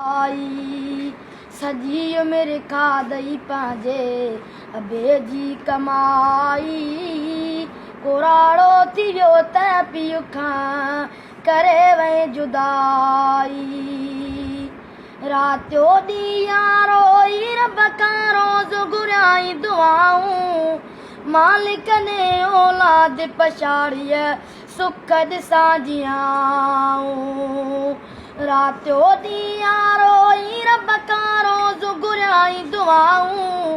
آئي سڄي عمر کاڌئي پنهنجي ابي جي ڪمائي ڪراڙو ٿي ويو ته پيء کان ڪري وئين جدائي راتيو ڏينهن روئي رب کان روز گهريائين دعائون مالڪ ڏي اولاد پڇاڙيء سک ڏسان جيئن آئون. راتيو ڏينهن روئي رب کان روز گهريائين دعائون.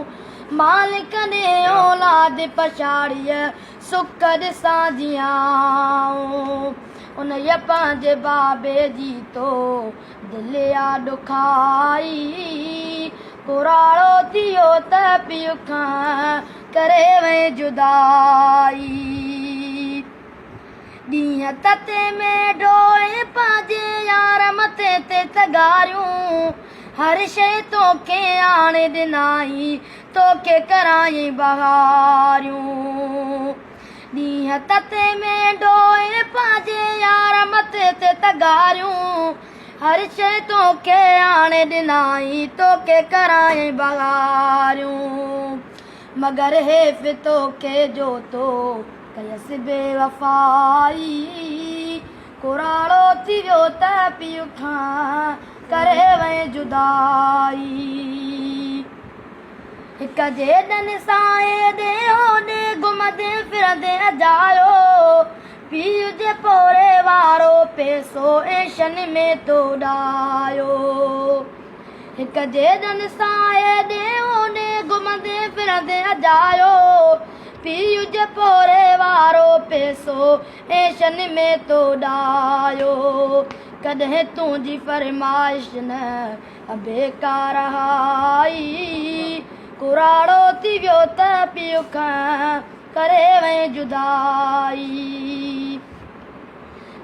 مالڪ ڏي اولاد پڇاڙيء سک ڏسان جيئن آئون. انهيء پنهنجي بابي جي تو دل آ ڏکائي. ڪراڙو ٿيو ته پيء کان ڪري وئين جدائي. ڏينهن تتي ۾ ڍوئي پنهنجي يار مٿي تي تغاريون. هر شيء توکي آڻي ڏنائين، توکي ڪرايائين بهاريون. ڏينهن تتي ۾ ڍوئي پنهنجي يار مٿي تي تغاريون. هر شيء توکي آڻي ڏنائين، توکي ڪرايائين بهاريون. مگر حيف توکي جو تو ڪيس بي وفائي. ڪراڙو ٿي ويو ته پيء کان ڪري وئين جدائي. هڪ جيڏن سان هيڏي هوڏي گهمندين ڦرندين اجايو. پيء جي پورهيي وارو پيسو عيشن ۾ تو اڏايو. هڪ جيڏن سان هيڏي هوڏي گهمندين ڦرندين اجايو. پيء جي پورهيي وارو پيسو عيشن ۾ تو اڏايو. ڪڏهن تنهنجي فرمائش نه ابي ڪا رهائي. ڪراڙو ٿي ويو ته پيء کان ڪري وئين جدائي.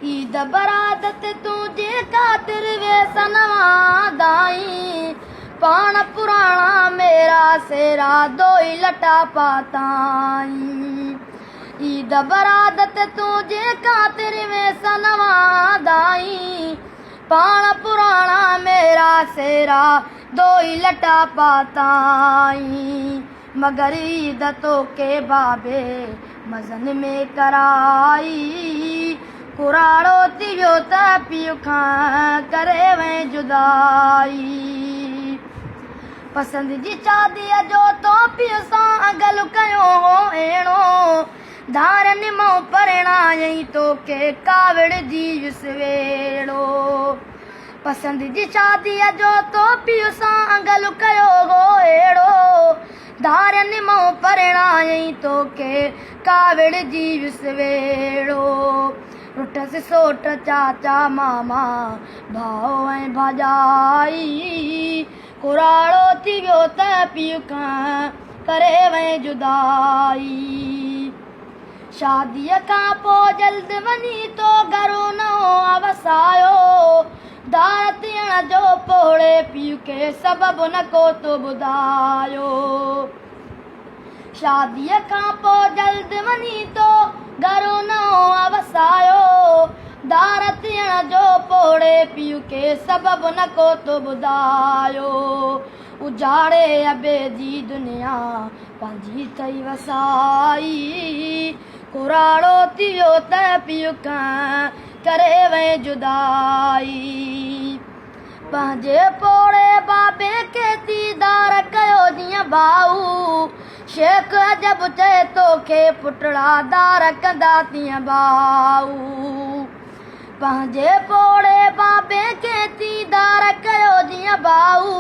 عيد براد تي تنهنجي خاطر ويس نوان دائين. پاڻ پراڻا ميرا سيرا دوئي لٽا پاتائين. عيد براد تي تنهنجي خاطر ويس نوان دائين. پاڻ پراڻا ميرا سيرا دوئي لٽا پاتائين. مگر عيد توکي بابي مزن ۾ ڪرائي. ڪراڙو ٿي ويو ته پيء کان ڪري وئين جدائي. پسند جي شاديء جو تو پيء سان اگل ڪيو هو اهڙو. ڌارين مئون پرڻايائين توکي ڪاوڙ جي ويس ويڙهو. پسند جي شاديء جو تو پيء سان انگل ڪيو هو اهڙو. ڌارين مئون پرڻايائين توکي ڪاوڙ جي ويس ويڙهو. رٺس سوٽ چاچا ماما ڀاء ۽ ڀاڄائي. ڪراڙو ٿي ويو ته پيء کان ڪري وئين جدائي. شاديء کان پوء جلد وڃي تو گهر نئون آ وسايو. ڌار ٿيڻ جو پوڙهي پيء کي سبب نه ڪو تو ٻڌايو. شاديء کان پوء جلد وڃي تو گهر نئون آ وسايو. ڌار ٿيڻ جو پوڙهي پيء کي سبب نه ڪو تو ٻڌايو. اجاڙي ابي جي دنيا پنهنجي ٿئي وسائي. ڪراڙو ٿي ويو ته پيء کان ڪري وئين جدائي. پنهنجي پوڙهي بابي کي ديدار ڪيو جيئن ڀائو. شيخ عجب چئي توکي پٽڙا دار ڪندا تيئن ڀائو. پنهنجي پوڙهي بابي کي ديدار ڪيو جيئن ڀائو.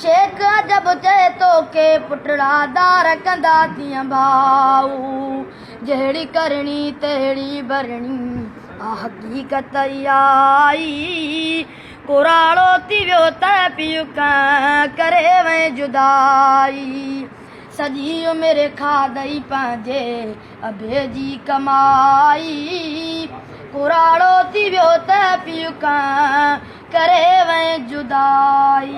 شيخ عجب چئي توکي پٽڙا دار ڪندا تيئن ڀائو. جهڙي ڪرڻي تهڙي ڀرڻي آ حقيقت اهائي. ڪراڙو ٿي ويو ته پيء کان ڪري وئين جدائي. سڄي عمر کاڌئي پنهنجي ابي جي ڪمائي. ڪراڙو ٿي ويو ته پيء کان ڪري وئين جدائي.